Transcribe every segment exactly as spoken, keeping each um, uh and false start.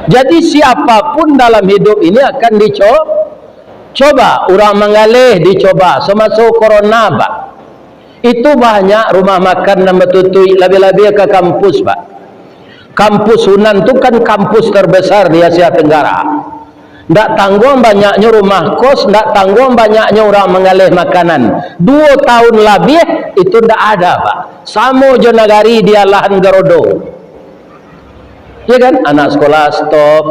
Jadi, siapapun dalam hidup ini akan dico-, coba. Urang manggaleh dicoba samaso corona, Pak. Itu banyak rumah makan nan batutuik, labiah-labiah ka kampus, Pak. Kampus Unan tu kan kampus terbesar di Asia Tenggara. Ndak tangguang banyaknyo rumah kos, ndak tangguang banyaknyo urang manggaleh makanan. Duo tahun labiah itu ndak ada, Pak. Samo jo nagari di alahan garodo. Ya kan? Anak sekolah stop,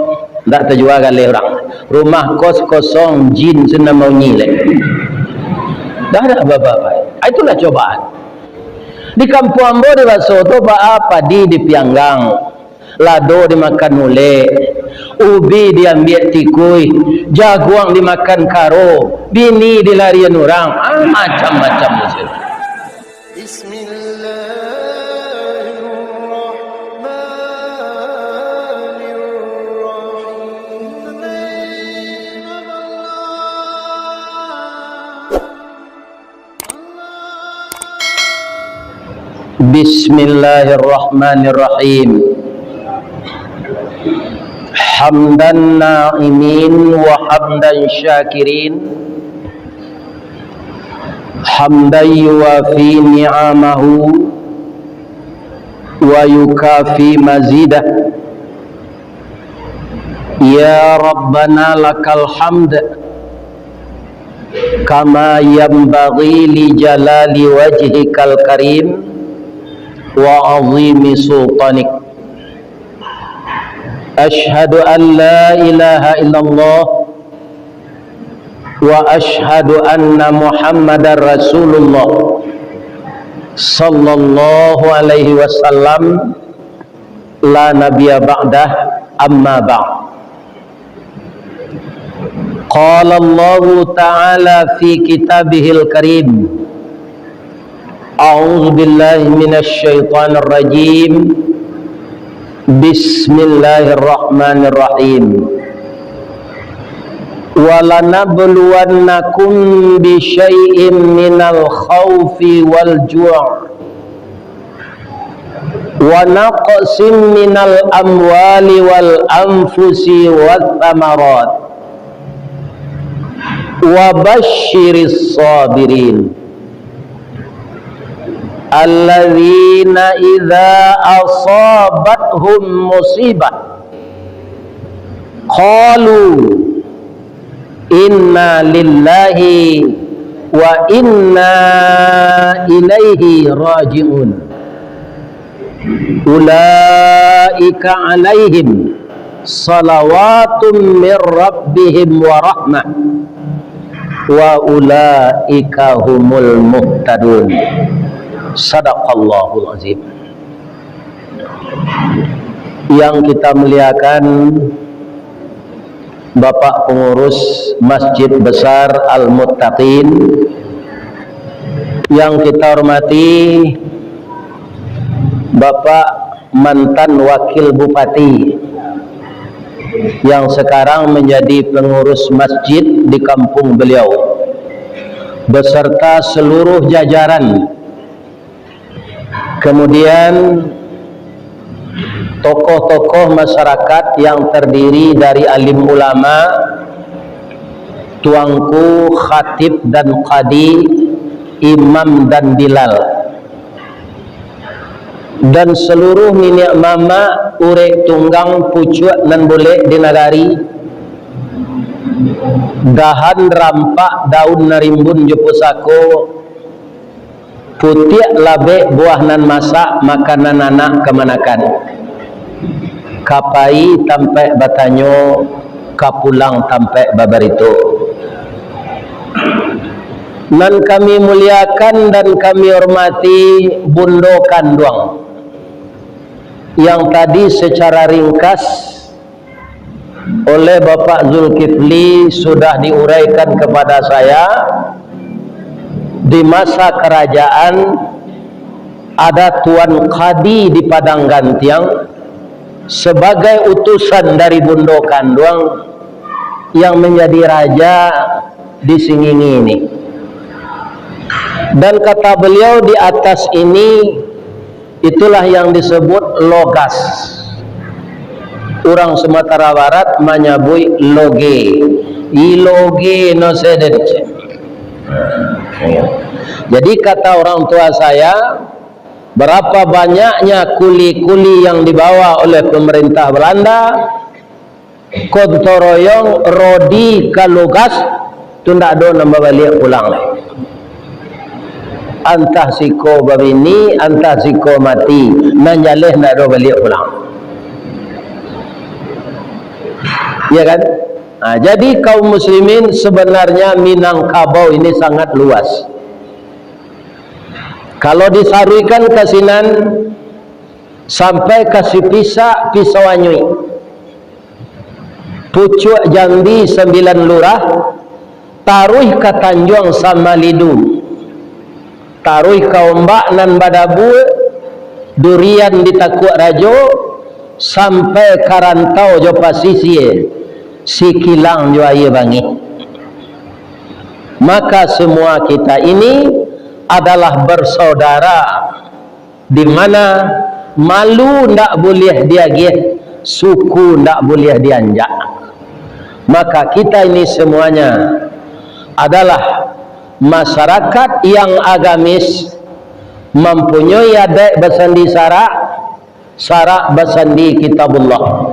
ndak tajua galeh urang. Rumah kos kosong, jin senamaunyi leh. Dah ada apa-apa. Ah, itulah cobaan. Di kampuang ambo di Baso tu, baa padi dipianggang, lado dimakan ulek, ubi diambiak tikui, jaguang dimakan karo, bini dilarian urang, ah, macam-macam di situ. Bismillahirrahmanirrahim. Hamdan na'imin wa hamdan syakirin. Hamdan yuwafi ni'amahu wa yukafi mazidah. Ya Rabbana lakal hamd, kama yanbaghi li jalali wajhikal karim wa azimi sultanik. Asyhadu an la ilaha illallah wa asyhadu anna Muhammadar Rasulullah sallallahu alaihi wasallam, la nabiyya ba'dah, amma ba'd. Qala Allahu ta'ala fi kitabihil karim, a'udzu billahi minasy syaithanir rajim. Bismillahirrahmanirrahim. Wa lanabluwannakum bi syai'im minal khaufi wal ju', wa naqsim minal amwali wal anfusi wath thamarat, wa basyiris sabirin, alladzina idza asabathum musibah, qalu inna lillahi wa inna ilaihi raji'un. Ulaika alaihim salawatum mir rabbihim wa rahmah, wa ulaika humul muhtadun. Sadaqallahul azim. Yang kita muliakan, Bapak Pengurus Masjid Besar Al-Muttaqin, yang kita hormati Bapak mantan Wakil Bupati, yang sekarang menjadi pengurus masjid di kampung beliau, beserta seluruh jajaran, kemudian tokoh-tokoh masyarakat yang terdiri dari alim ulama, tuangku, khatib dan qadi, imam dan bilal, dan seluruh niniak mamak, urek tunggang, pucuak nan bulek di nagari, dahan rampak, daun nan rimbun jo pusako, putiak labek buah nan masak, makanan anak kamanakan. Ka pai tampek batanyo, ka pulang tampek babarito. Nan kami muliakan dan kami hormati Bundo Kanduang, yang tadi secara ringkas oleh Bapak Zulkifli sudah diuraikan kepada saya, di masa kerajaan ada Tuan Kadi di Padang Gantiang sebagai utusan dari Bundo Kanduang yang menjadi raja di Singingi ini. Dan kata beliau di atas ini, itulah yang disebut logas. Urang Sumatera Barat manyabuik loge. I loge no seden. Jadi kata orang tua saya, berapa banyaknya kuli-kuli yang dibawa oleh pemerintah Belanda, gotong-royong, rodi, kalugas, tu ndak ado nan babaliak pulang lai. Antah siko babini, antah siko mati, nan jaleh ndak ado baliak pulang. Ya kan? Nah, jadi kaum muslimin, sebenarnya Minangkabau ini sangat luas. Kalau disaruikan ka sinan, sampai ka Sipisak, Pisau Anyuik, Pucuak Jambi, Sambilan Lurah, taruih ka Tanjuang Samalidu, taruih ka Ombak Nan Badabua, Durian di Takuak Rajo, sampai ka rantau jo pasisia, Sikilang jo Aia Bangih. Maka semua kita ini adalah bersaudara, di mana malu ndak buliah diagiah, suku ndak buliah dianjak. Maka kita ini semuanya adalah masyarakat yang agamis, mampunyoi adaik basandi sarak, sarak basandi Kitabullah.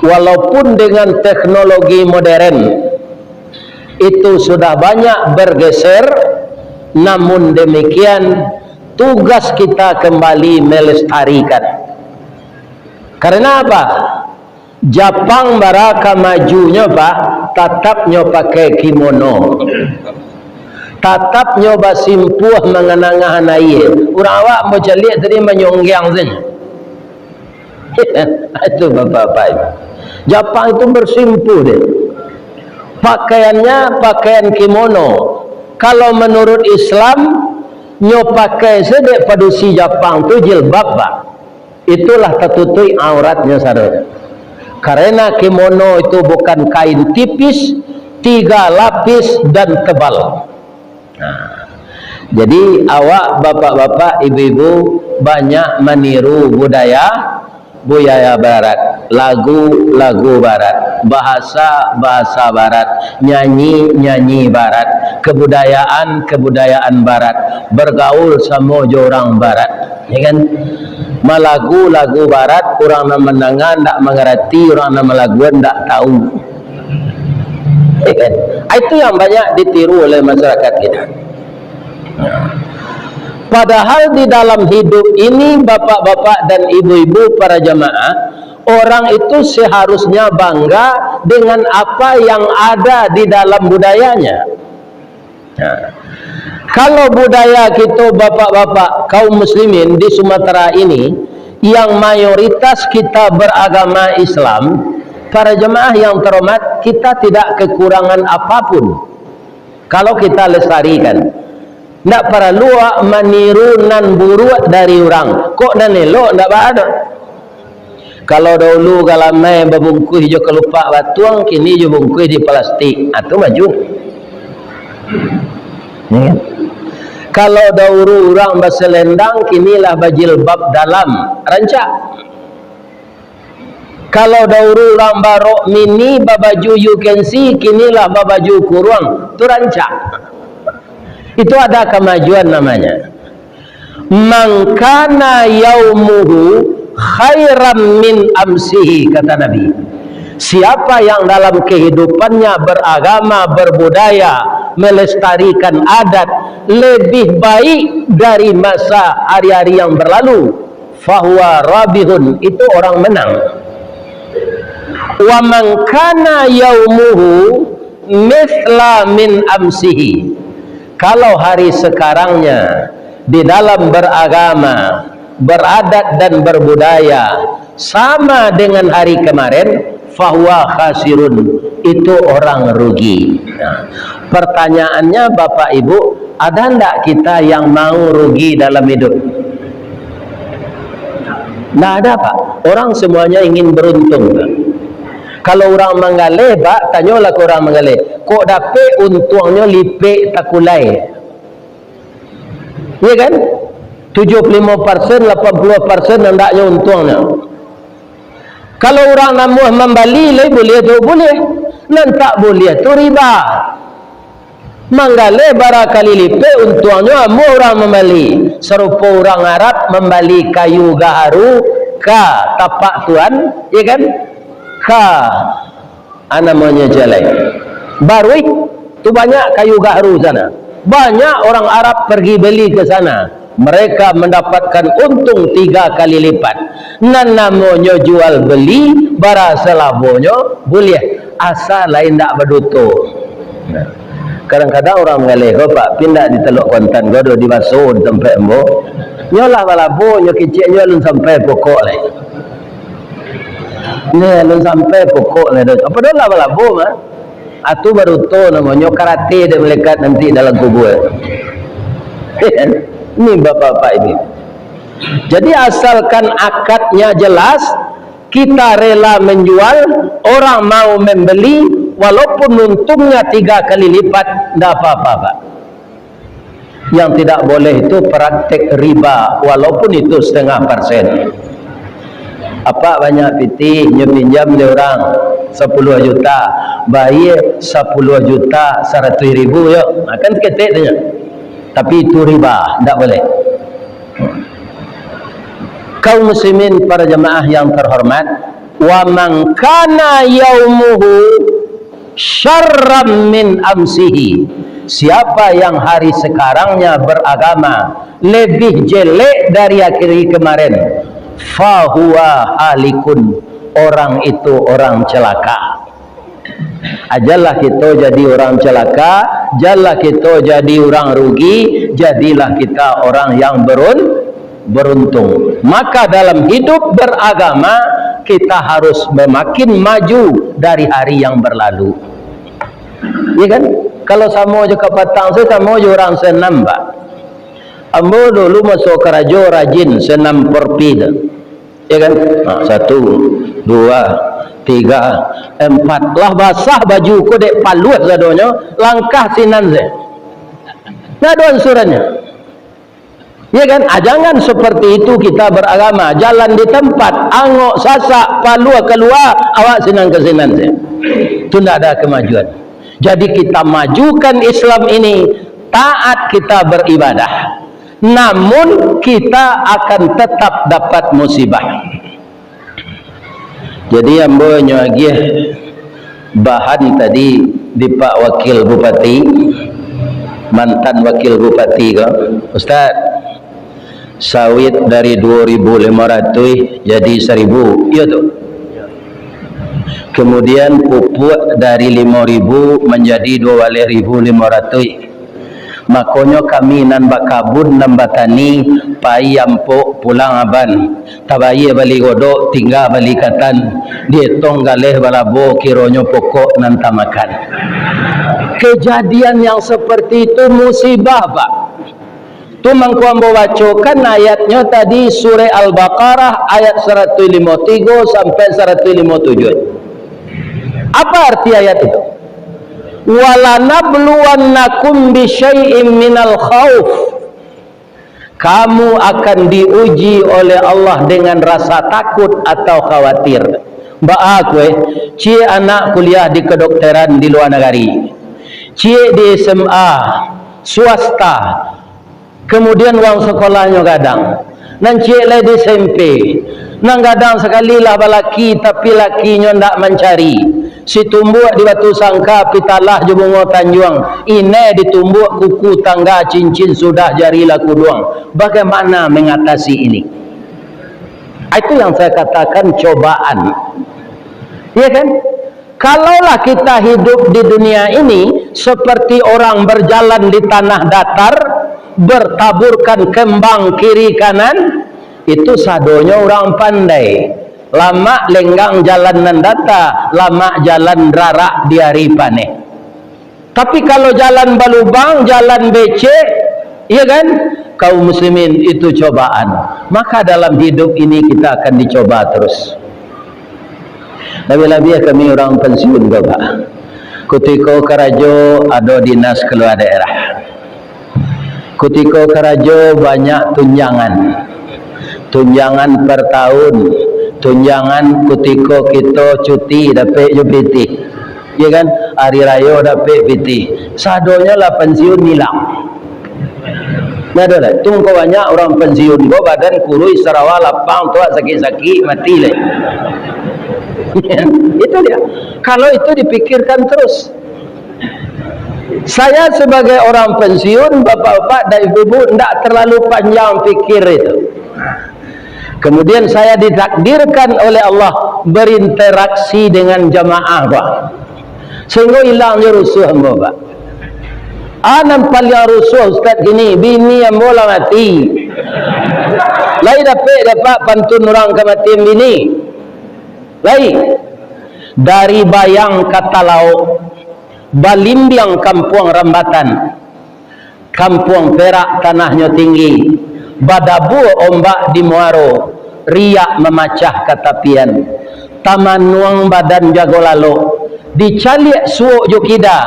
Walaupun dengan teknologi modern itu sudah banyak bergeser, namun demikian tugas kita kembali melestarikan. Karena apa? Japang bara ka majunyo, Pak, tatap nyo pakai kimono. Tatap nyo basimpuah manganangahan aia. Urang awak bacaliak tadi manyonggiang sajo. Itu bapak-bapak. Japang itu bersimpuh dia. Pakaiannya pakaian kimono. Kalau menurut Islam, nyo pakai sajo dek padusi Japang tu jilbab, Pak. Itulah tatutuik auratnyo sadonya. Karena kimono itu bukan kain tipis, tiga lapis dan tebal. Nah, jadi awak bapak-bapak, ibu-ibu banyak maniru budaya, budaya barat, lagu, lagu barat, bahasa, bahasa barat, nyanyi, nyanyi barat, kebudayaan, kebudayaan barat, bergaul samo jo urang barat. Ya kan? Malagu lagu barat, urang nan mandanga ndak mangarati, urang nan malaguan ndak tahu. Ya kan? Ah, itu yang banyak ditiru oleh masyarakat kita. Padahal di dalam hidup ini, bapak-bapak dan ibu-ibu para jamaah, orang itu seharusnya bangga dengan apa yang ada di dalam budayanya. Nah, kalau budaya kito, bapak-bapak, kaum muslimin di Sumatera ini, yang mayoritas kita beragama Islam, para jemaah yang terhormat, kita tidak kekurangan apapun kalau kita lestarikan. Ndak paralu awak maniru nan buruak dari urang. Kok nan elok ndak baa doh. Kalau dahulu galamai babungkuih jo kalupak batuang, kini jo bungkuih di plastik. Ah, tu maju. Ya kan? Kalau dahulu urang basalendang, kini lah bajilbab dalam. Rancak. Kalau dahulu urang barok mini, babaju U K C, kini lah babaju kuruang. Tu rancak. Itu ada kamajuan namanya. "Man kana yaumuhu khairan min amsihi," kata Nabi. Siapa yang dalam kehidupannya beragama, berbudaya, melestarikan adat lebih baik dari masa hari-hari yang berlalu, fahuwa rabihun, itu orang menang. "Wa man kana yaumuhu mithla min amsihi," kalau hari sekarangnya di dalam beragama, beradat dan berbudaya sama dengan hari kemarin, fahuwa khasirun, itu orang rugi. Nah, pertanyaannya, Bapak Ibu, ada ndak kita yang mau rugi dalam hidup? Ndak ada, Pak. Orang semuanya ingin beruntung. Kalau urang manggaleh, Pak, tanyolah ka urang manggaleh, "Kok dapek untuangnyo lipek takulai?" Iya kan? Tujuah puluah limo persen, lapan puluah persen andaknyo untuangnyo. Kalau urang namuah mambali lai buliah tu? Buliah. Nan tak buliah tu riba. Manggaleh bara kali lipek untuangnyo amuah urang mambali. Sarupo urang Arab mambali kayu gaharu ka tapak tuan, ya kan? Ka, a, namonyo jalai. Baruih, tu banyak kayu gaharu sana. Banyak orang Arab pergi beli ke sana. Mereka mendapatkan untung tiga kali lipat. Nan namonyo jual beli, bara salabonyo buliah, asa lai indak baduto. Kadang-kadang urang manggaleh ko, Pak, pindah di Telok Kuantan ko, do dibaso di tampek ambo. Nyo lah balabo, nyo kecek nyo alun sampai pokok lai. Neh, alun sampai pokok lai do. Apo do lah balabo mah? Atu baruto namonyo, karate dek malaikat nanti dalam kubua. Ini bapak-bapak ini. Jadi, asalkan akadnya jelas, kita rela menjual, orang mau membeli, walaupun untungnya tiga kali lipat, ndak apa-apa, Pak. Yang tidak boleh itu praktek riba, walaupun itu setengah persen. Apak banyak pitih, nyo pinjam dek urang sapuluah juta, bayia sapuluah juta saratuih ribu, yo. Ha, kan saketek tu nyo. Tapi itu riba, ndak boleh. Kaum muslimin, para jamaah yang terhormat, wa man kana yaumuhu syarran min amsihi. Siapa yang hari sekarangnya beragama lebih jelek dari hari kemarin, fahuwa halikun, orang itu orang celaka. Ajalah kito jadi urang celaka, janlah kito jadi urang rugi, jadilah kita orang yang berun-, beruntung. Maka dalam hidup beragama, kita harus semakin maju dari hari yang berlalu. Ya kan? Kalau samo jo kapatang, samo jo urang senam, Pak. Ambo dulu masuak karajo rajin senam porpi tu. Ya kan? Ha, satu, dua, tiga, empat. Lah basah baju ko dek paluah sadonyo, langkah sinan se. Ndak ado ansurannyo. Ya kan? Ah, jangan seperti itu kita beragama. Jalan di tempat, angok, sasak, paluah kalua, awak sinan ka sinan se. Itu ndak ada kemajuan. Jadi kita majukan Islam ini, taat kita beribadah. Namun, kita akan tetap dapat musibah. Jadi, ambo nyo agiah bahan tadi di Pak Wakil Bupati, mantan Wakil Bupati ko, "Ustaz, sawit dari duo ribu limo ratuih jadi saribu, iyo tu? Kemudian, pupuk dari limo ribu manjadi duo baleh ribu limo ratuih." Makonyo kami nan bakabun, nan batani, pai ampok pulang aban, tabayia bali godok, tingga bali katan, dietong galeh balabo, kironyo pokok nan tamakan. Kejadian yang seperti itu musibah, Pak. Tu mangko ambo bacokan ayatnyo tadi, Surah Al-Baqarah ayat saratuih limo tigo sampai saratuih limo tujuah. Apa arti ayat itu? "Walanabluwannakum bisyai'im minal khauf." Kamu akan diuji oleh Allah dengan rasa takut atau khawatir. Baa kue, ciek anak kuliah di kedokteran di luar negeri, ciek di S M A swasta, kemudian uang sekolahnyo gadang. Nan ciek lai di S M P. Nan gadang sakali lah balaki, tapi lakinyo ndak mancari. Situmbuak di Batu Sangka, pitalah jo bungo tanjuang. Inai ditumbuak kuku tangga, cincin sudah jari lah kuduang. Bagaimana mengatasi ini? Itu yang saya katakan cobaan. Ya kan? Kalaulah kita hidup di dunia ini seperti orang berjalan di tanah datar, bertaburkan kembang kiri kanan, itu sadonyo urang pandai. Lamak lenggang jalan nan data, lamak jalan rarak di ari paneh. Tapi kalau jalan balubang, jalan becek, iya kan? Kaum muslimin, itu cobaan. Maka dalam hidup ini kita akan dicoba terus. Labiah-labiah kami urang pensiun ko, Pak. Kutiko karajo ado dinas kalua daerah. Kutiko karajo banyak tunjangan. Tunjangan per tahun, Tunjangan kutiko kito cuti dapek jo pitih. Ya kan? Hari rayo dapek pitih. Sadonyo lah pensiun ilang. Nah, ado lah. Tung ko banyak urang pensiun ko badan kurus, sarawa lapang, tuak sakik-sakik, mati lah. Itu dia. Kalau itu dipikirkan terus. Saya sebagai orang pensiun, bapak-bapak dan ibu-ibu, ndak terlalu panjang pikir itu. Kemudian saya ditakdirkan oleh Allah berinteraksi dengan jamaah, Pak. Sehingga hilang je rusuh ambo, Pak. Ah, nan paliang rusuh, Ustaz, kini, bini ambo lah mati. Lai dapek dek Apak pantun urang kamatian bini? Lai. Dari Bayang ka Talauk, balimbiang kampuang Rambatan. Kampuang Perak tanahnyo tinggi, badabua ombak di muaro, riak mamacah ka tapian. Tamanuang badan jago lalok, dicaliak suok jo kida,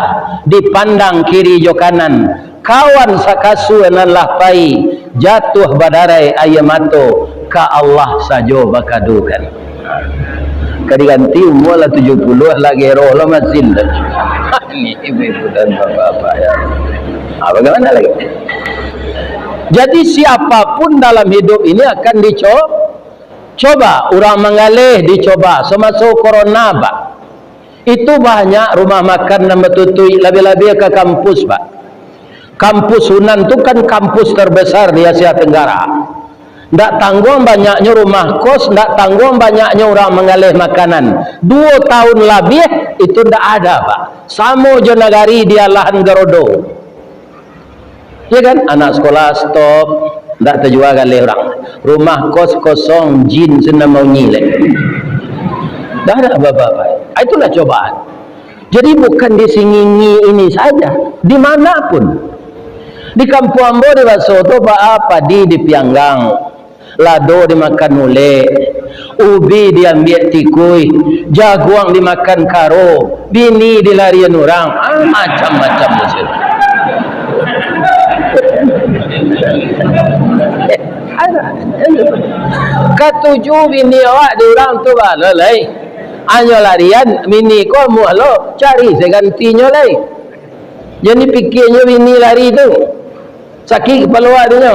dipandang kiri jo kanan, kawan sakasua nan lah pai, jatuah badarai aia mato, ka Allah sajo bakadukan. Ka diganti umua lah tujuah puluah, lah geroh lah masin tu. Ini ibu-ibu dan bapak-bapak, ya. Ah, bagaimana lagi? Jadi, siapapun dalam hidup ini akan dico-, coba. Urang manggaleh dicoba. Samaso corona, Pak, itu banyak rumah makan nan batutuik, labiah-labiah ka kampus, Pak. Kampus Unan tu kan kampus terbesar di Asia Tenggara. Ndak tangguang banyaknyo rumah kos, ndak tangguang banyaknyo urang manggaleh makanan. Duo tahun labiah itu ndak ada, Pak. Samo jo nagari di alahan garodo. Ya kan? Anak sekolah stop, ndak tajua galeh urang. Rumah kos kosong, jin senang maunyi leh. Dah ada apa-apa. Ah, itulah cobaan. Jadi, bukan di Singingi ini saja, di mana pun. Di kampuang ambo di Baso tu, ba-, padi dipianggang, lado dimakan ulek, ubi diambiak tikui, jaguang dimakan karo, bini dilarian urang, ah, macam-macam di situ. Katuju bini awak di urang tu baa lo lai. Anyo larian, bini ko amuah lo, cari se gantinyo lai. Jan dipikianyo bini lari tu. Sakik kapalo awak tu nyo.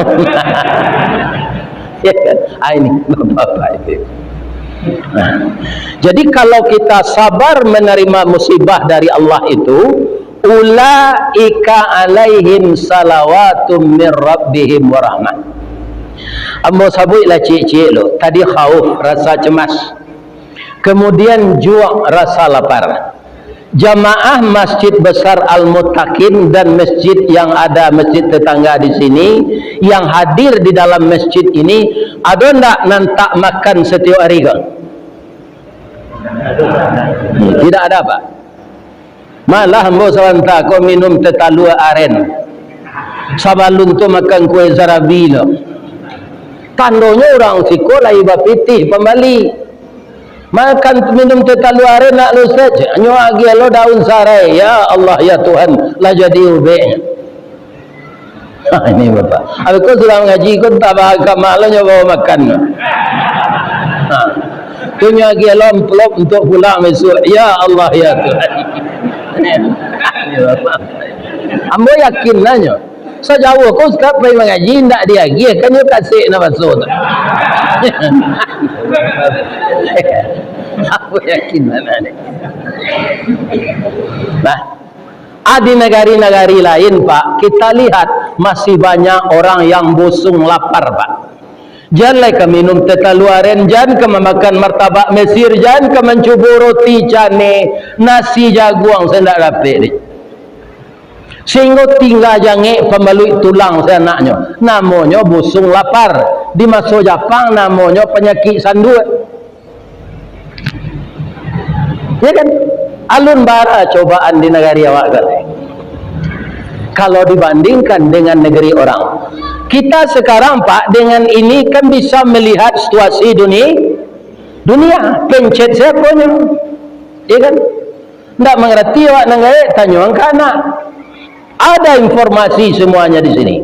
Ya kan? Ah, ini bapak-bapak itu. Nah, jadi kalau kita sabar menerima musibah dari Allah itu, ulaika alaihim salawatum mir rabbihim warahmah. Ambo sabuik lah ciek-ciek lo. Tadi khauf, rasa cemas. Kemudian juak, rasa lapar. Jamaah Masjid Besar Al-Muttaqin dan masjid yang ada, masjid tetangga di sini, yang hadir di dalam masjid ini, ado ndak nan tak makan setiap hari ko? Hmm, tidak ada, Pak. Malah ambo sabanta ko minum teh talua aren. Sabalun tu makan kue sarabi lo. Tandonyo urang siko lai bapitih pambali. Makan minum teh talua aren nak lo, Ustaz. Nyo agiah lo daun sarai. Ya Allah, ya Tuhan, lah jadi ubek. Ha, ini Bapak. Abis ko sudah mangaji, ko tak bahas ka ma lo nyo bawa makan. Ha. Tu nyo agiah lo amplop untuk pulang besok. Ya Allah, ya Tuhan. Ambo yakin lah nyo. Sajauah ko Ustaz pai mangaji, indak diagiah, kan nyo kasek nan baso tu. Ambo yakin lah nyo. Nah, Ah, di nagari-nagari lain, Pak, kita lihat masih banyak orang yang busung lapar, Pak. Jan lai ka minum teh talua aren, jan ka mamakan martabak Mesir, jan ka mancubo roti canai, nasi jaguang se ndak dapek deh. Sehingga tingga jangek pambaluik tulang se anaknyo. Namonyo busung lapar. Di maso Japang namonyo panyakik sanduak. Ya kan? Alun bara cobaan di nagari awak kan? Kalau dibandingkan dengan negeri orang. Kita sekarang, Pak, dengan ini kan bisa melihat situasi duni-, dunia. Pencet siaponyo? Ya kan? Ndak mangarati awak nan gaek, tanyoan ka anak. Ada informasi semuanya di sini.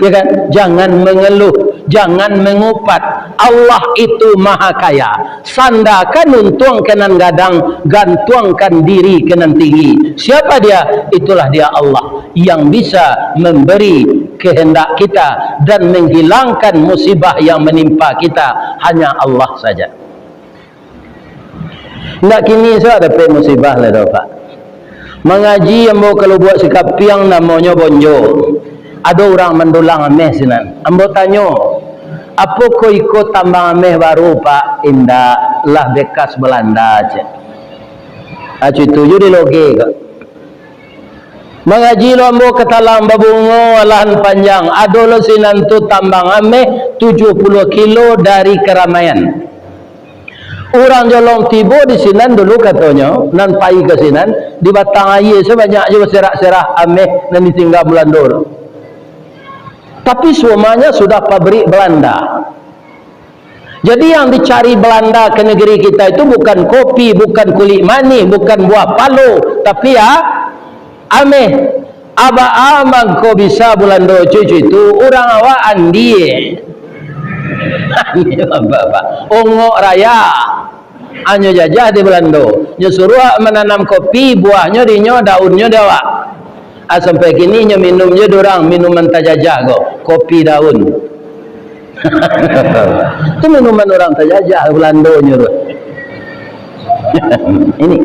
Ya kan? Jangan mengeluh, Jangan mengupat. Allah itu maha kaya. Sandakan untuang ka nan gadang, gantuangkan diri ka nan tinggi. Siapa Dia? Itulah Dia Allah yang bisa memberi kehendak kita dan menghilangkan musibah yang menimpa kita. Hanya Allah saja. Ndak kini sajo dapek musibah lai doh, Pak. Mangaji ambo ka Lubuak Sikapiang, namonyo Bonjo. Ado urang mandulang ameh sinan. Ambo tanyo, "Apokoh iko tambang ameh baru, Pak?" "Indak, lah bekas Balanda," cek. Ah, cuitu jo di loge ko. Mangaji lo ambo ka Talang Babungo, alahan panjang. Ado lo sinan tu tambang ameh tujuah puluah kilo dari Keramaian. Urang Jolong tibo di sinan dulu, katonyo, nan pai ka sinan, di Batang Aia sabanyak jo baserah-serah ameh nan ditingga Balando tu. Tapi semuanya sudah pabrik Balanda. Jadi yang dicari Balanda ke negeri kita itu bukan kopi, bukan kulik manih, bukan buah palo, tapi ya, ameh. Aba a mangko bisa Balando cucu itu, urang awak andie. Andie apa, Pak? Ongok raya. Anyo jajah di Balando. Nyo suruah mananam kopi, buahnyo di nyo, daunnyo di awak. Ah, sampai kini nyo minum jo di urang minuman tajajah ko, kopi daun. Tu minuman urang tajajah, Balandonyo tu. Ini.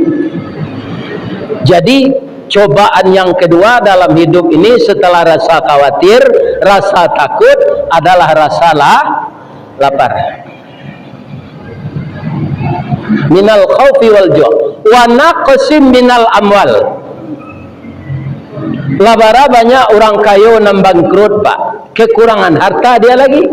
Jadi, cobaan yang kedua dalam hidup ini setelah rasa khawatir, rasa takut adalah rasa la-, lapar. Minal khaufi wal ju', wa naqsim minal amwal. Lah bara banyak urang kayo nan bangkrut, Pak. Kekurangan harta dia lagi.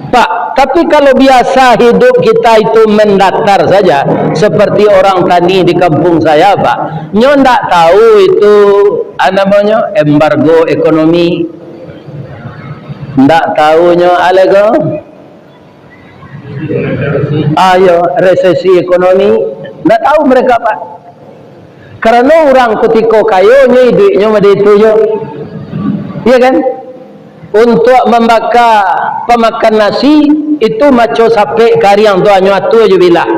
Pak, tapi kalau biasa hidup kita itu mendatar saja, seperti orang tani di kampung saya, Pak. Nyo ndak tahu itu, ah, namonyo, embargo ekonomi. Ndak tahu nyo, alego. Ah, iyo, resesi ekonomi. Ndak tahu mereka, Pak. Karano urang kutiko kayo, nyo iduiknyo mode itu jo. Iyo kan? Untuak mambaka pamakan nasi, itu maco sapek kariang tu, anyo atua jo bilah.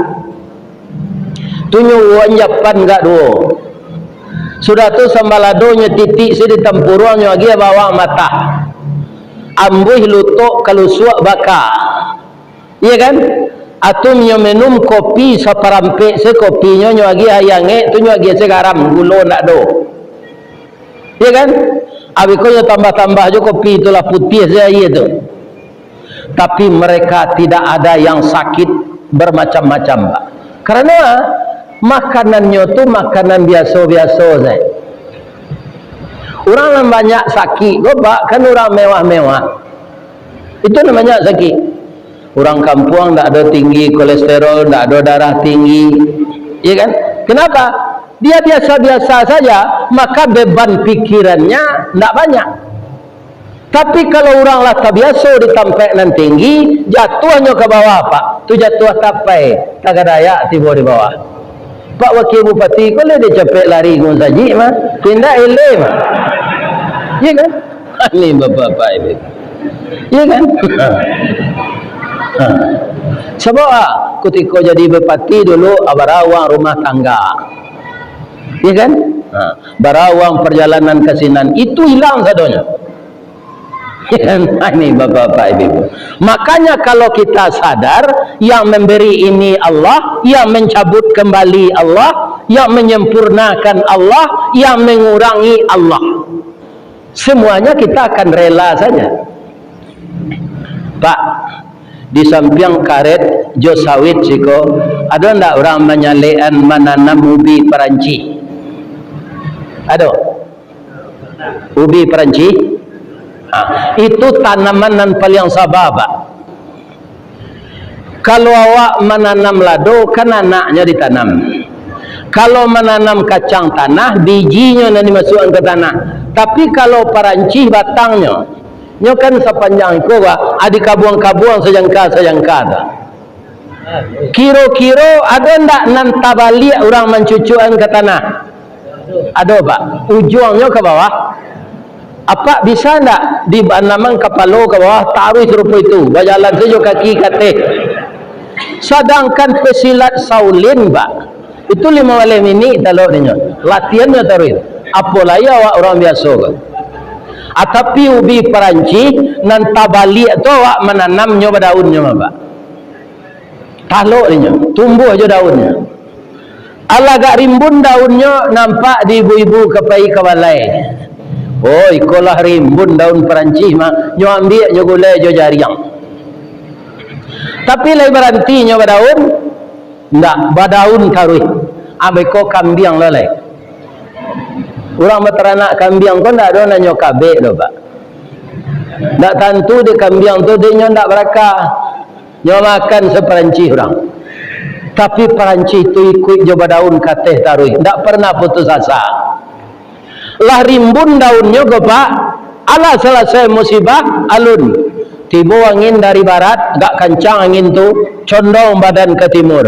Tu nyo uwan japan gak duo. Sudah tu sambaladonyo titik se ditampuruang, nyo agiah bawang matah. Ambuih lutok kalusuak baka. Iyo kan? Atunyo minum kopi saparampek se kopinyo, nyo agiah aia angek, tu nyo agiah se garam, gulo ndak ado. Iyo kan? Abih ko nyo tambah-tambah jo kopi tu lah, putiah se aia tu. Tapi mereka tidak ada yang sakit bermacam-macam, Pak. Karano makanannyo tu makanan biaso-biaso sajo. Urang nan banyak sakik ko, Pak, kan urang mewah-mewah. Itu nan banyak sakik. Urang kampuang ndak ado tinggi kolesterol, ndak ado darah tinggi. Iyo kan? Kenapa? Dia biasa-biasa saja, maka beban pikirannya ndak banyak. Tapi kalau urang lah tabiaso di tampek nan tinggi, jatuahnyo ka bawah, Pak. Tu jatuah tapai, tagadayak tibo di bawah. Pak Wakil Bupati ko lai dek capek lari ka musajik mah. Indak eleh mah. Iyo kan? Ni bapak-bapak ini. Iyo kan? Ha. Sabab, ah, kutiko jadi bupati dulu, ah, bara uang rumah tangga. Iyo kan? Ha. Bara uang perjalanan ka sinan. Itu ilang sadonyo. Ini bapak-bapak, ibu-ibu. Makanya kalau kita sadar, yang memberi ini Allah, yang mencabut kembali Allah, yang menyempurnakan Allah, yang mengurangi Allah. Semuanya kita akan rela saja. Pak, di sampiang karet jo sawit siko, ado ndak urang manyalekan mananam ubi Perancis? Ado? Ubi Perancis. Ha, itu tanaman nan paliang saba, Pak. Kalau awak mananam lado, kan anaknyo ditanam. Kalau mananam kacang tanah, bijinyo nan dimasukkan ka tanah. Tapi kalau Perancis, batangnyo, nyo kan sapanjang iko, Pak, adi kabuang-kabuang sajangka-sajangka tu. Kiro-kiro ado ndak nan tabaliak urang mancucukkan ka tanah? Ado, Pak. Ujuangnyo ka bawah. Apak bisa ndak dianamkan kapalo ka bawah, taruih sarupo itu, bajalan sajo kaki ka ateh? Sadangkan pesilat Shaolin, Pak, itu limo baleh minik talok dinyo. Latihan nyo taruih. Apo lai awak urang biaso ko? Ah, tapi ubi Parancis nan tabaliak tu awak mananamnyo badaunnyo, Pak. Talok dinyo, tumbuah jo daunnyo. Alah agak rimbun daunnyo, nampak di ibu-ibu ka pai ka balai. Oh, iko lah rimbun daun Parancis mah, nyo ambiak nyo gulai jo jariang. Tapi lai baranti nyo badaun? Ndak, badaun taruih. Abih ko kambiang lo lai. Urang bataranak kambiang ko ndak ado nan nyo kabek doh, Pak. Ndak tantu dek kambiang tu, dek nyo ndak barakah. Nyo makan saParancih urang. Tapi Parancih tu ikuik jo badaun ka ateh taruih, ndak pernah putus asa. Lah rimbun daunnyo ko, Pak, alah salasai musibah, alun. Tibo angin dari barat, agak kancang angin tu, condong badan ka timur.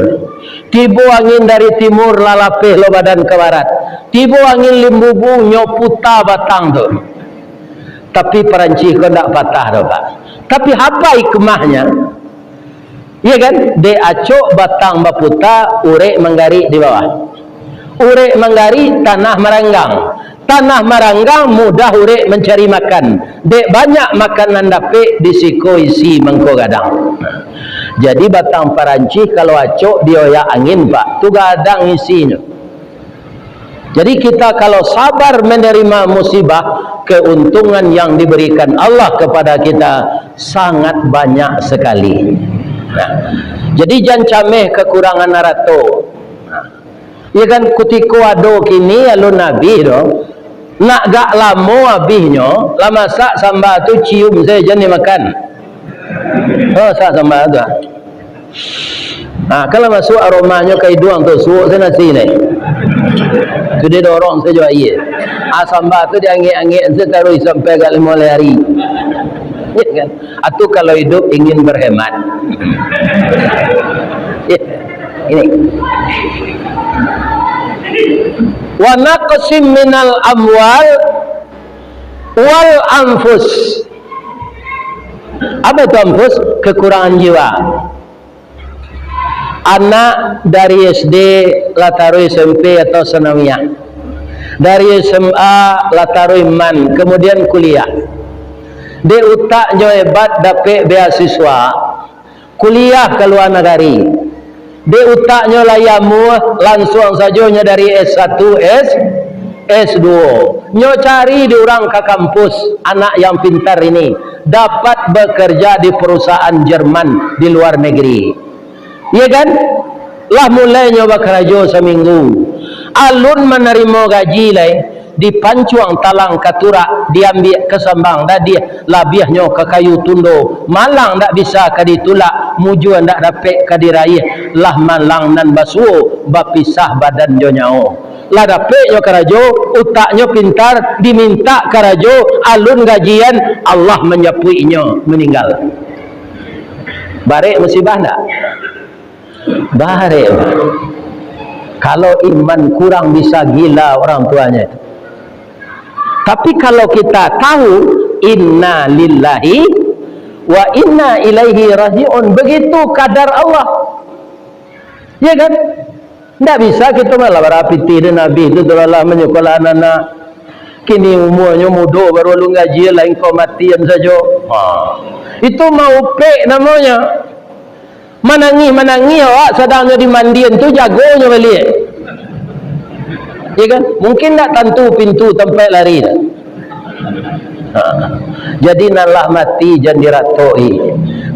Tibo angin dari timur, lalapeh lo badan ka barat. Tibo angin limbubu, nyo puta batang tu. Tapi Parancih ko ndak patah doh, Pak. Tapi apo hikmahnyo? Iya kan? Dek acok batang baputa, urek manggarik di bawah. Urek manggarik, tanah maranggang. Tanah maranggang, mudah urek mancari makan. Dek banyak makanan dapek, di siko isi mangko gadang. Jadi batang Parancih kalau acok dioyak angin, Pak, tu gadang isinyo. Jadi kita kalau sabar menerima musibah, keuntungan yang diberikan Allah kepada kita sangat banyak sekali. Nah, jadi jan cameh kekurangan arato. Nah, iya kan, kutiko ado kini alun abih doh. Nak gak lamo abihnyo, lah masak samba tu cium sajo jan dimakan. Oh, masak samba tu. Ha, kalau masuak aromanyo ka iduang tu, suok se nasi ni. Tu didorong sajo aia. Ha, samba tu diangek-angek se taruih sampai agak limo baleh ari. Ya kan? Atu kalau hidup ingin berhemat. Ya, ini. Wa naqsim minal amwal wal anfus. Apa itu anfus? Kekurangan jiwa. Anak dari S D lah taruih S M P atau sanawiyah. Dari S M A lah taruih man, kemudian kuliah. Dek utaknyo hebat dapek beasiswa, kuliah ka lua nagari. Dek utaknyo lah yamuah, lansuang sajo nyo dari S satu, S, S dua. Nyo cari di urang ka kampus, anak yang pintar ini dapat bekerja di perusahaan Jerman di luar negeri. Iya kan? Lah mulai nyo bakarajo saminggu. Alun manarimo gaji lai, dipancuang talang ka turak, diambiak ka sambang dadiah, labiahnyo ka kayu tundo, malang ndak bisa ka ditulak, mujua ndak dapek ka diraiah, lah malang nan basuo, bapisah badan jo nyawo. Lah dapek nyo karajo, utaknyo pintar, dimintak karajo, alun gajian, Allah manjapuik inyo, maninggal. Barek musibah ndak? Barek. Kalau iman kurang, bisa gila orang tuanya itu. Tapi kalau kita tahu, inna lillahi wa inna ilaihi raji'un, begitu kadar Allah. Ya kan? Ndak bisa kito malah barapitih dek Nabi tu, telah lah manyekolah anak-anak. Kini umuanyo mudo, baru alun gaji, lain kau matian sajo. Ha. Itu maupek namonyo. Manangih-manangih awak, sadang nyo dimandian tu, jagonyo baliak. Ya kan? Mungkin ndak tantu pintu tampek lari. Ha. Jadi, nan lah mati jan diratoki.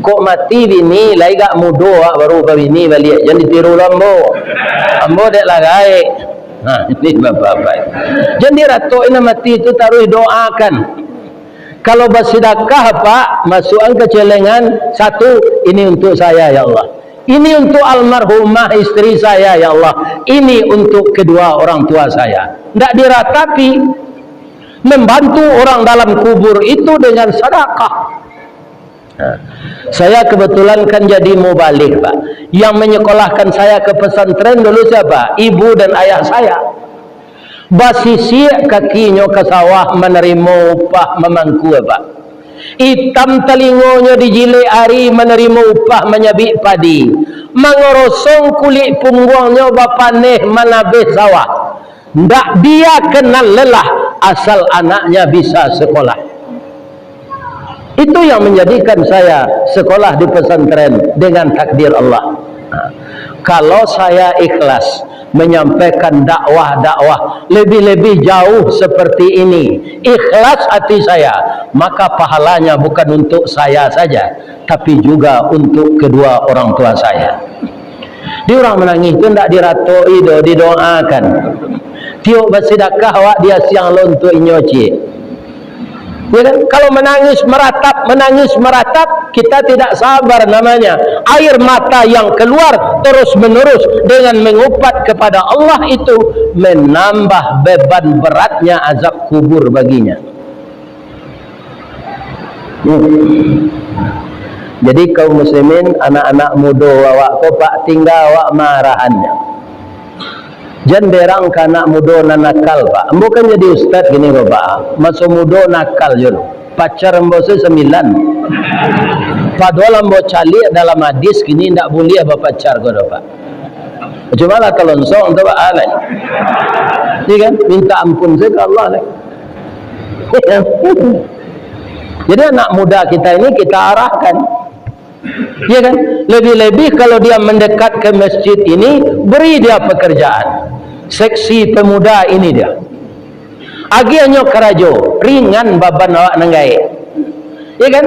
Kok mati bini, lai gak mudo awak baru babini baliak, jan ditiru lo ambo. Ambo dek lah gaek. Ha, ini bapak-bapak. Jan diratoki nan mati tu, taruih doakan. Kalau basidakah, Pak, masuakan ka celengan, satu, "Ini untuk saya, ya Allah. Ini untuk almarhumah istri saya, ya Allah. Ini untuk kedua orang tua saya." Ndak diratapi. Membantu orang dalam kubur itu dengan sadakah. Nah, saya kebetulan kan jadi mubalig, Pak. Yang menyekolahkan saya ke pesantren dulu siapa? Ibu dan ayah saya. Basisiak kakinyo ka sawah manarimo upah mamangkua, Pak. Itam talingonyo dijilek ari manarimo upah manyabik padi. Mangorosong kulik pungguangnyo bapaneh manabeh sawah. Ndak dia kenal lelah asal anaknya bisa sekolah. Itu yang menjadikan saya sekolah di pesantren dengan takdir Allah. Nah, kalau saya ikhlas menyampaikan dakwah-dakwah lebih-lebih jauh seperti ini, ikhlas hati saya, maka pahalanya bukan untuk saya saja, tapi juga untuk kedua orang tua saya. Di urang manangih tu ndak diratoi doh, didoakan. Tiok basidakah awak diasiang lo untuak inyo ciek. Ya kan? Kalau menangis meratap, menangis meratap, kita tidak sabar namanya. Air mata yang keluar terus-menerus dengan mengupat kepada Allah itu menambah beban beratnya azab kubur baginya. Hmm. Jadi kaum muslimin, anak-anak mudo awak ko, Pak, tingga awak maarahannyo. Jan berang ka anak mudo nan nakal, Pak. Ambo kan jadi ustaz kini ko, Pak. Maso mudo nakal juo. Pacar ambo se sambilan. Padohal ambo caliak dalam hadis kini ndak buliah bapacar ko doh, Pak. Cuma lah talonsong tu, Pak, ah, lai. Iya kan? Minta ampun saja ke Allah, lai. Jadi anak muda kita ini kita arahkan. Iya kan? Lebih-lebih kalau dia mendekat ke masjid ini, beri dia pekerjaan. Seksi pemuda ini dia. Agiahnyo karajo, ringan baban awak nan gaek. Iya kan?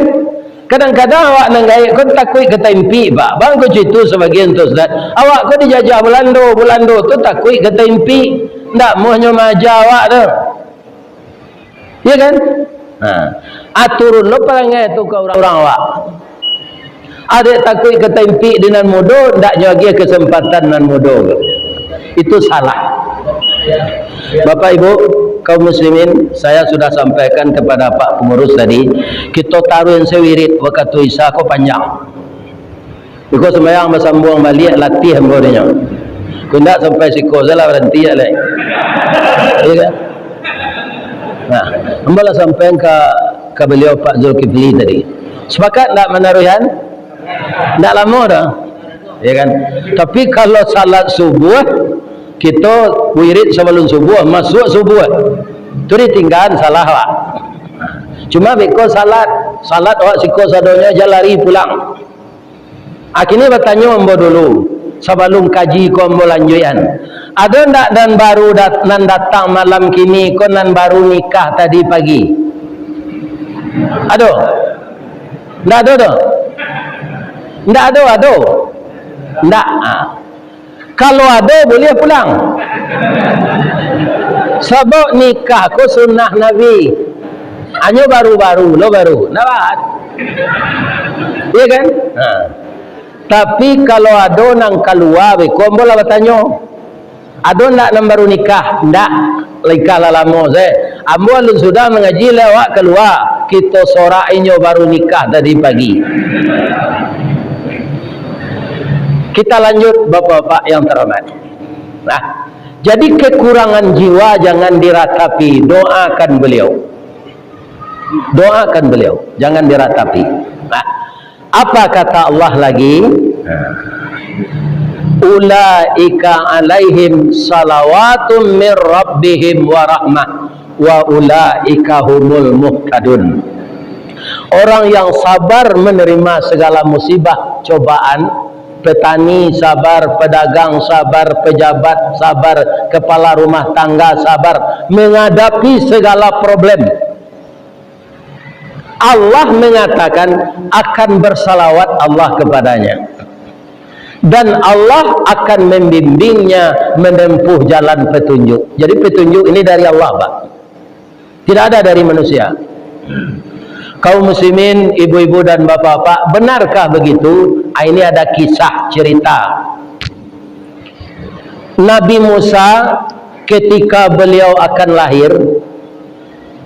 Kadang-kadang awak nan gaek ko takuik ka taimpik, Pak. Bang ko cito sabagian tu, Ustaz. Awak ko dijajah Balando, Balando tu takuik ka taimpik. Ndak mohnyo maaja awak tu. Iya kan? Ha. Aturun lo parangai tu ka urang-urang awak. Adek takuik ka taimpik di nan mudo, ndak nyo agiah kesempatan nan mudo. Itu salah. Bapak Ibu, kaum muslimin, saya sudah sampaikan kepada Pak Pengurus tadi, kito taruih se wirid wakatu Isya ko panjang. Iko sumbayang basambuang baliak, latiah ambo dinyo. Ko indak sampai siko salah baranti lai. Iya kan? Nah, ambo lah sampaian ka, ka baliau Pak Zulkifli tadi. Sepakat ndak manaruihan? Ndak lamo doh. Ya kan? Tapi kalau salat subuh, kito wirid sabalun subuh, masuak subuh. Tu ditinggaan, salah, Pak. Cuma beko salat, salat awak siko sadonyo, jan lari pulang. Ah, kini batanyo ambo dulu, sabalun kaji ko ambo lanjuikan. Ado ndak nan baru dat-, nan datang malam kini ko, nan baru nikah tadi pagi? Ado? Ndak ado doh? Ndak ado, ado? Ndak. Ah. Kalau ado, buliah pulang. Sabab nikah ko sunnah Nabi. Hanyo baru-baru lo, baru. Ndak baa. Iya kan? Ha. Tapi kalau ado nan kalua beko, ambo lah batanyo. Ado ndak nan baru nikah? Ndak. Nikah lah lamo se. Ambo alun sudah mangaji, lah awak kalua. Kito sorak inyo baru nikah tadi pagi. Kita lanjut, Bapak-bapak yang terhormat. Nah, jadi kekurangan jiwa jangan diratapi, doakan beliau. Doakan beliau, jangan diratapi. Nah, apa kata Allah lagi? Nah, ulaika alaihim salawatum mir rabbihim wa rahmah wa ulaika humul muhtadun. Orang yang sabar menerima segala musibah, cobaan, petani sabar, pedagang sabar, pejabat sabar, kepala rumah tangga sabar menghadapi segala problem. Allah mengatakan akan bersalawat Allah kepadanya. Dan Allah akan membimbingnya menempuh jalan petunjuk. Jadi petunjuk ini dari Allah, Pak. Tidak ada dari manusia. Kaum muslimin, ibu-ibu dan bapak-bapak, benarkah begitu? Ah, ini ada kisah cerita. Nabi Musa ketika beliau akan lahir,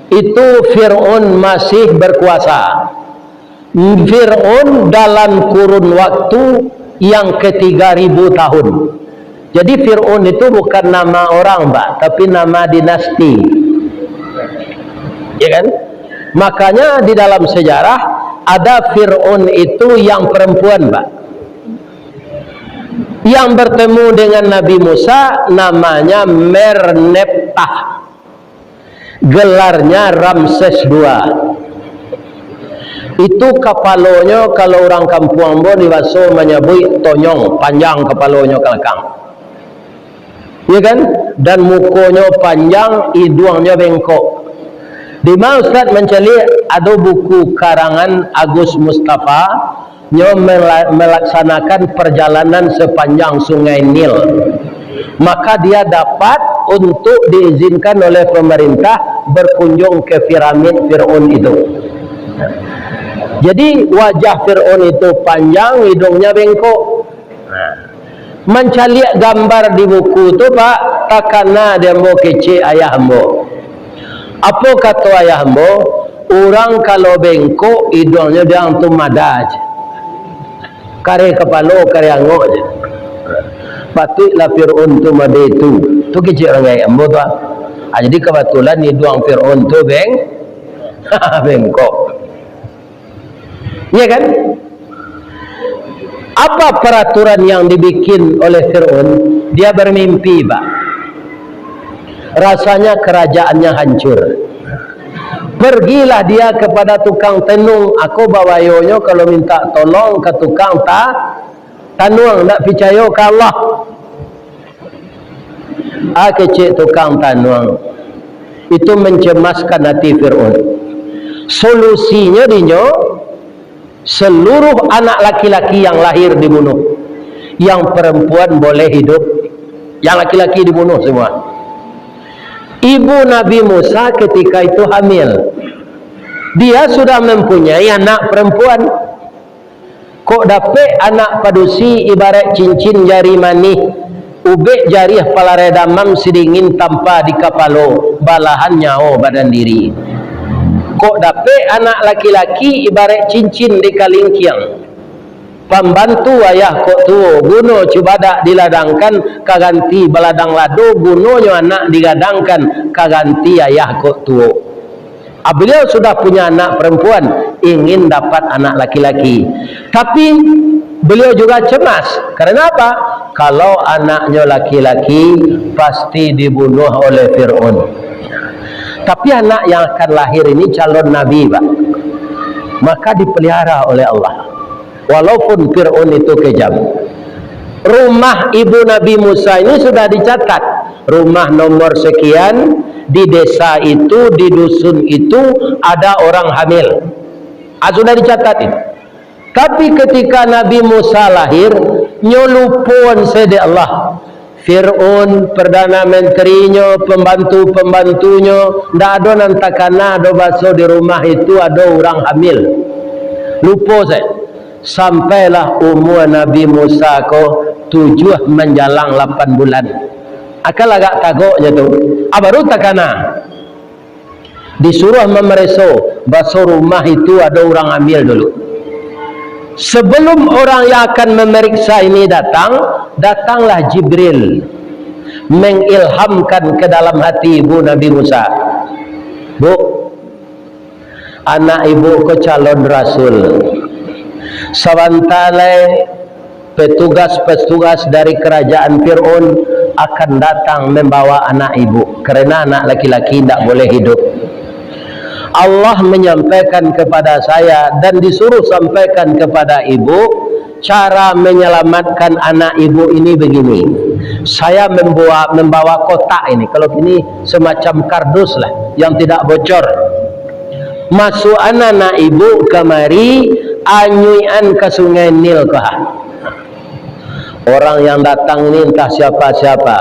itu Fir'aun masih berkuasa. Fir'aun dalam kurun waktu yang ketiga ribu tahun. Jadi Fir'aun itu bukan nama orang, Pak, tapi nama dinasti. Ya kan? Makanya di dalam sejarah ada Fir'aun itu yang perempuan, Pak. Yang bertemu dengan Nabi Musa namanya Merneptah. Gelarnya Ramses dua. Itu kapalonyo, kalau urang kampuang ambo di baso manyabuik tonyong, panjang kapalonyo ka balakang. Ya kan? Dan mukonyo panjang, iduangnyo bengkok. Di ma Ustaz mancaliak? Ado buku karangan Agus Mustafa, nyo mela-, melaksanakan perjalanan sepanjang Sungai Nil, maka dia dapat untuk diizinkan oleh pemerintah berkunjung ke piramid Fir'aun itu. Jadi, wajah Fir'aun itu panjang, hidungnya bengkok. Nah, mancaliak gambar di buku tu, Pak, takana di ambo kecek ayah ambo. Apo kato ayah ambo? Urang kalau bengkok, iduangnyo diang tu mada je. Kareh kapalo, kareh angok je. Patuiklah Fir'aun tu mode tu. Tu kecek urang gaek ambo tu, ah. Ah, jadi kabatulan iduang Fir'aun tu beng-, bengkok. Iya kan? Apa peraturan yang dibikin oleh Fir'aun? Dia bermimpi, Pak. Rasanya kerajaannya hancur. Pergilah dia kepada tukang tenung. Ako bawayonyo kalau minta tolong ka tukang ta-, tanuang, ndak picayo ka Allah. Ah, kecek tukang tanuang. Itu mencemaskan hati Fir'aun. Solusinya dinyo, seluruh anak laki-laki yang lahir dibunuh. Yang perempuan boleh hidup. Yang laki-laki dibunuh semua. Ibu Nabi Musa ketika itu hamil. Dia sudah mempunyai anak perempuan. Kok dapek anak padusi ibarat cincin jari manih, ubek jarih palareh damam sidingin tampa di kapalo, balahan nyawo badan diri. Kok dapek anak laki-laki ibarat cincin di kalingkiang, pambantu ayah kok tuo, guno cubadak diladangkan ka ganti baladang lado, gunonyo anak digadangkan ka ganti ayah kok tuo. Ah, beliau sudah punya anak perempuan, ingin dapat anak laki-laki. Tapi, beliau juga cemas. Karena apa? Kalau anaknyo laki-laki, pasti dibunuh oleh Fir'aun. Tapi anak yang akan lahir ini calon nabi, Pak. Maka dipelihara oleh Allah. Walaupun Fir'aun itu kejam. Rumah ibu Nabi Musa ini sudah dicatat. Rumah nomor sekian, di desa itu, di dusun itu, ada orang hamil. Ah, sudah dicatat itu. Tapi ketika Nabi Musa lahir, nyo lupoan se dek Allah. Fir'aun, Perdana Menterinyo, pembantu-pembantunyo, ndak ado nan takana do baso di rumah itu ado urang hamil. Lupo se. Sampailah umua Nabi Musa ko tujuah manjalang lapan bulan. Akan agak tagoknyo tu. Ah, baru takana. Disuruah mamareso, baso rumah itu ado urang hamil dulu. Sebelum orang yang akan memeriksa ini datang, datanglah Jibril mengilhamkan ke dalam hati ibu Nabi Musa. Bu, anak ibu ko calon rasul. Sabanta lai petugas-petugas dari kerajaan Fir'aun akan datang membawa anak ibu, karena anak laki-laki ndak boleh hidup. Allah menyampaikan kepada saya dan disuruh sampaikan kepada ibu, cara menyelamatkan anak ibu ini begini. Saya membawa, membawa kotak ini, kalau kini semacam kardus lah, yang tidak bocor. Masuakan anak ibu kamari, anyuikan ka Sungai Nil ko ha. Orang yang datang ini entah siapa-siapa.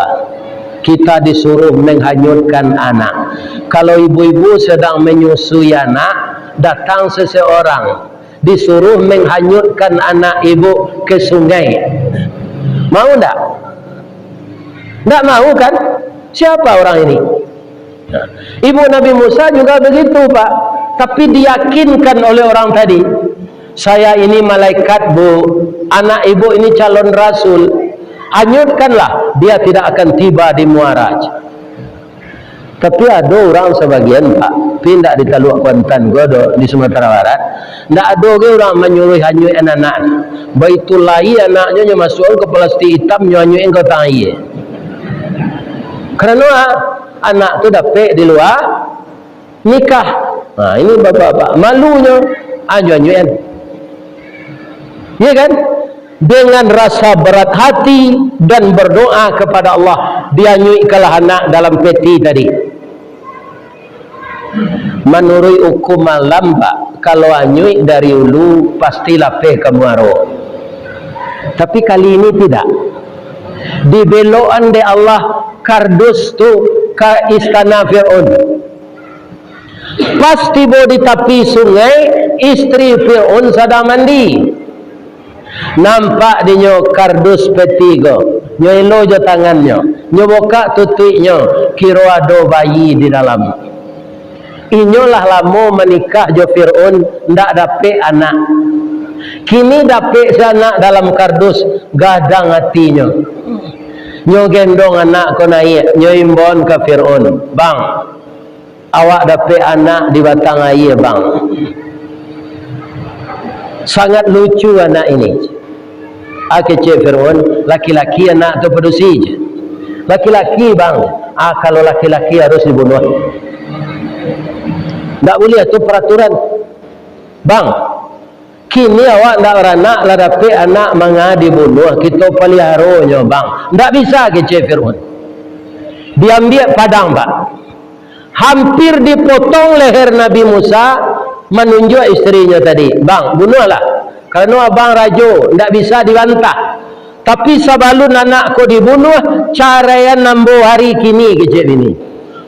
Kita disuruh menghanyutkan anak. Kalau ibu-ibu sedang menyusui anak, datang seseorang, disuruh menghanyutkan anak ibu ke sungai. Mau ndak? Ndak mau kan? Siapa orang ini? Nah, ibu Nabi Musa juga begitu, Pak. Tapi diyakinkan oleh orang tadi, "Saya ini malaikat, Bu. Anak ibu ini calon rasul. Hanyutkanlah, dia tidak akan tiba di muara. Tapi ado urang sabagian, Pak, tapi indak di Taluak Kuantan ko do, di Sumatera Barat, indak ado ge urang manyuruah hanyuik anak. Baitu lai anaknyo, nyo masuakan ka plastik itam, nyo hanyuikan ka batang aia. Karano a-, anak tu dapek di lua nikah. Nah, ini bapak-bapak, malunyo, anyo-anyoan. Iya kan? Dengan rasa berat hati dan berdoa kepada Allah, dianyuikkanlah anak dalam peti tadi. Manuruik hukum alam, Pak, kalau anyuik dari ulu, pasti lapeh ka muaro. Tapi kali ini tidak. Dibelokan dek Allah kardus tu ka istana Firaun. Pas tibo di tapi sungai, isteri Firaun sadang mandi. Nampak dinyo kardus peti ko, nyo elo jo tangannyo, nyo bukak tutuiknyo, kiro ado bayi di dalam. Inyo lah lamo manikah jo Firaun, ndak dapek anak. Kini dapek se anak dalam kardus, gadang atinyo. Nyo gendong anak ko naiak, nyo imbauan ka Firaun, "Bang, awak dapek anak di batang aia, Bang. Sangat lucu anak ini." A, kecek Firaun, "Laki-laki anak tu padusi je." "Laki-laki, Bang." "A, kalau laki-laki harus dibunuah. Ndak buliah, tu peraturan. Bang, kini awak ndak baranak, lah dapek anak manga dibunuah, kito paliharonyo, Bang." "Ndak bisa," kecek Firaun. Diambiak padang, Pak. Hampir dipotong leher Nabi Musa, manunjuak isterinyo tadi, "Bang, bunuahlah. Karano abang rajo, ndak bisa dibantah. Tapi sabalun anak ko dibunuah, caraian ambo hari kini," kecek bini.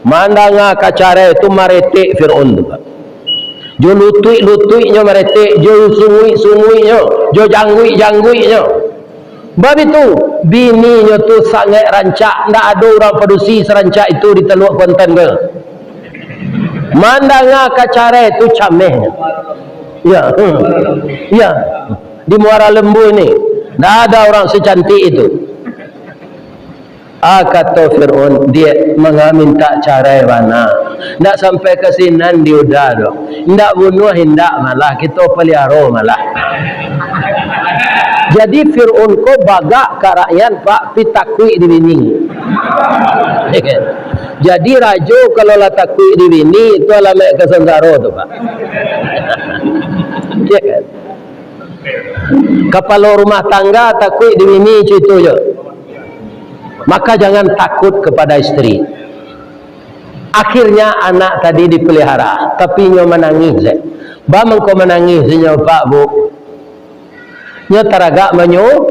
Mandanga ka carai tu, maretek Firaun tu, Pak. Jo lutuik-lutuiknyo maretek, jo sunguik-sunguiknyo, jo jangguik-jangguiknyo. Bab itu, bininyo tu sangaik rancak, ndak ado urang padusi sarancak itu di Taluak Kuantan ko. Mandanga ka carai tu camehnyo. Ya, hmm. Ya, di Muara Lembu ni, ndak ada urang secantik itu. A, kato Firaun, "Diak, manga mintak carai bana. Ndak sampai ka sinan diuda doh. Indak bunuah indak, malah kito paliharo malah." Jadi Firaun ko bagak ka rakyat, Pak, pi takuik di bini. Jadi rajo kalau lah takuik di bini, itu alamaik ka sansaro tu, Pak. Ya kan? Kapalo rumah tangga takuik di bini, cuitonyo. Maka jangan takut kepada isteri. Akhirnya anak tadi dipelihara, tapi inyo manangih se. Baa mangko manangih se nyo, Pak, Bu? Nyo taragak manyu-,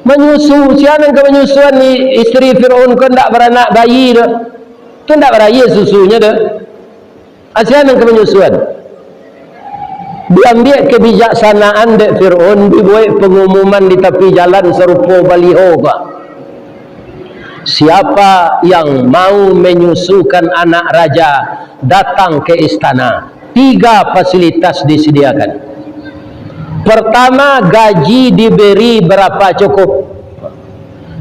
manyusu. Sia nan ka manyusuan ni, isteri Firaun ko ndak baranak bayi tu. Tu ndak baraia susunyo tu. A, sia nan ka manyusuan. Diambiak kebijaksanaan dek Firaun, dibuek pangumuman di tapi jalan sarupo baliho ko, "Siapa yang mau menyusukan anak raja, datang ke istana. Tiga fasilitas disediakan. Pertama, gaji diberi berapa cukup."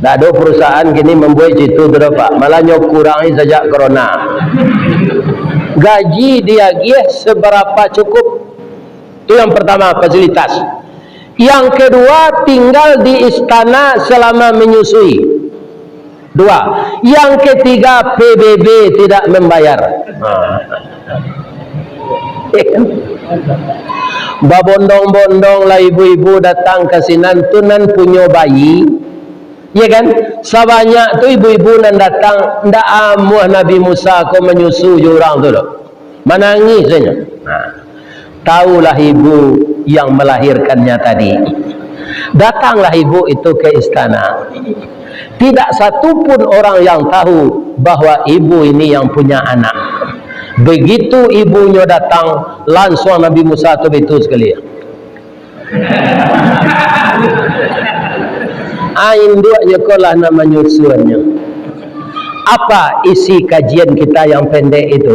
Ndak ado perusahaan kini mambuek situ tu doh, Pak. Malah nyo kurangi sajak corona. Gaji diagiah seberapa cukup. Itu yang pertama, fasilitas. Yang kedua, tinggal di istana selama menyusui. Dua. Yang ketiga, P B B tidak membayar. Ha. Babondong-bondong lah ibu-ibu datang ka sinan tu nan punyo bayi. Ya kan? Sabanyak tu ibu-ibu nan datang, ndak amuah Nabi Musa ko manyusu jo urang tu doh. Manangih sajo. Nah, tahulah ibu yang melahirkannya tadi. Datanglah ibu itu ke istana. Tidak satu pun orang yang tahu bahwa ibu ini yang punya anak. Begitu ibunyo datang, langsung Nabi Musa tu baitu sakali. Ah, induaknyo ko lah nan manyusuannyo. Apa isi kajian kita yang pendek itu?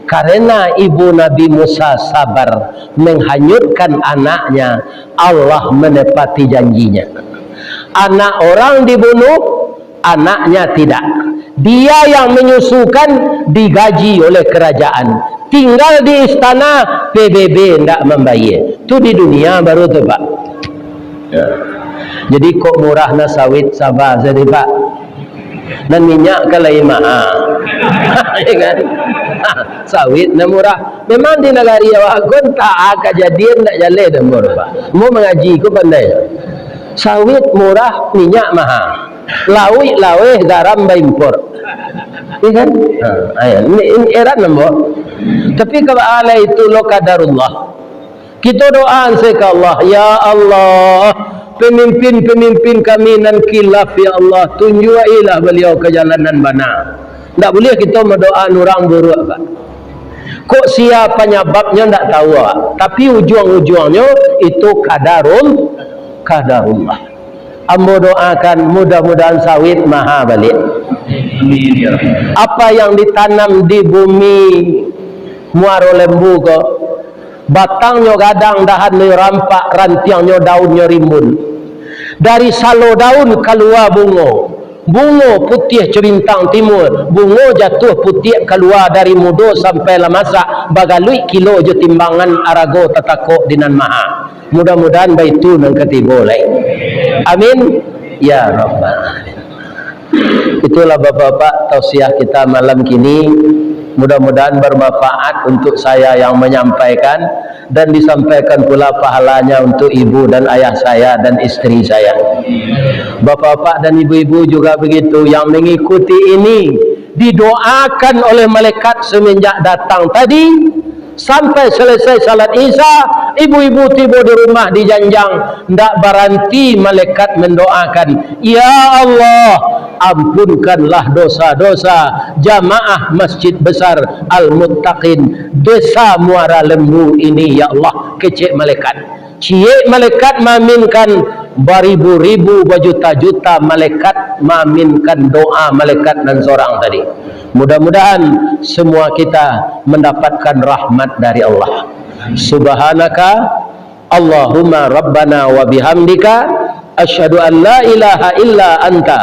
Karena ibu Nabi Musa sabar menghanyutkan anaknya, Allah menepati janjinya. Anak orang dibunuh, anaknya tidak. Dia yang menyusukan digaji oleh kerajaan. Tinggal di istana, P B B ndak mambayar. Tu di dunia baru tu, Pak. Ya. Jadi kok murah na sawit, saba sajo, Pak. Nan minyak kan lai maha. Ya kan? Sawit nan murah. Memang di nagari awak ko antah kajadian ndak jaleh dambur, Pak. Mau mangaji ko pandai. Sawit murah, minyak maha. Lauik laweh, garam baimpor. Ya kan? Ha, ayo. Ini, ini erat nambur. Tapi kalau alai itu lo kadarullah. Kito doa se ka Allah, "Ya Allah, pemimpin-pemimpin kami nan khilaf, ya Allah, tunjuailah baliau ka jalan nan bana." Ndak buliah kito madoa urang buruak, Pak. Kok sia panyababnyo ndak tahu, Pak. Tapi ujuang-ujuangnyo itu kadarul-, kadarullah. Ambo doakan mudah-mudahan sawit maha baliak. Amin, ya Rabb. Apa yang ditanam di bumi Muaro Lembu ko, batangnyo gadang, dahannyo rampak, rantiangnyo daunnyo rimbun. Dari salo daun kalua bungo. Bungo putiah co bintang timur, bungo jatuah putiak kalua dari mudo sampai lah masak, bagaluik kilo jo timbangan arago tatakok di nan maha. Mudah-mudahan baitu nan katibo lai. Amin. Ya Rabbal Alamin. Itulah Bapak-bapak tausiah kita malam kini. Mudah-mudahan bermanfaat untuk saya yang menyampaikan dan disampaikan pula pahalanya untuk ibu dan ayah saya dan isteri saya. Bapak-bapak dan ibu-ibu juga begitu yang mengikuti ini, didoakan oleh malaikat semenjak datang tadi, sampai selesai salat Isya, ibu-ibu tibo di rumah dijanjang, ndak baranti malaikat mendoakan, "Ya Allah, ampunkanlah dosa-dosa jamaah Masjid Besar Al-Muttaqin Desa Muara Lembu ini, ya Allah," kecek malaikat. Ciek malaikat maaminkan, baribu-ribu, bajuta-juta malaikat maaminkan doa malaikat nan sorang tadi. Mudah-mudahan semua kita mendapatkan rahmat dari Allah. Subhanaka Allahumma Rabbana wa bihamdika, asyhadu an la ilaha illa anta,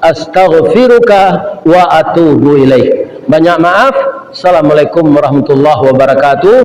astaghfiruka wa atubu ilaik. Banyak maaf. Assalamualaikum warahmatullahi wabarakatuh.